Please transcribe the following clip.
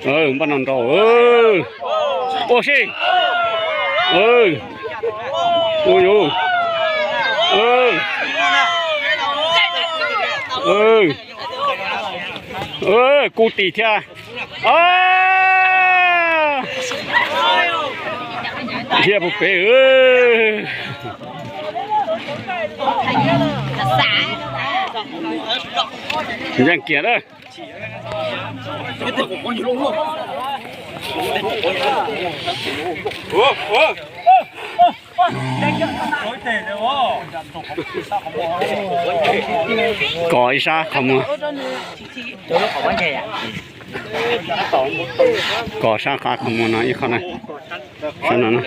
Nrau, npaj no nrau. Ua si. Ua yus. Kub tim thiab. Thiab puag pem. Yeej kiag na. Kos ib sab qhov muag. Kos sab qhov muag no ib qho na. Sab no na.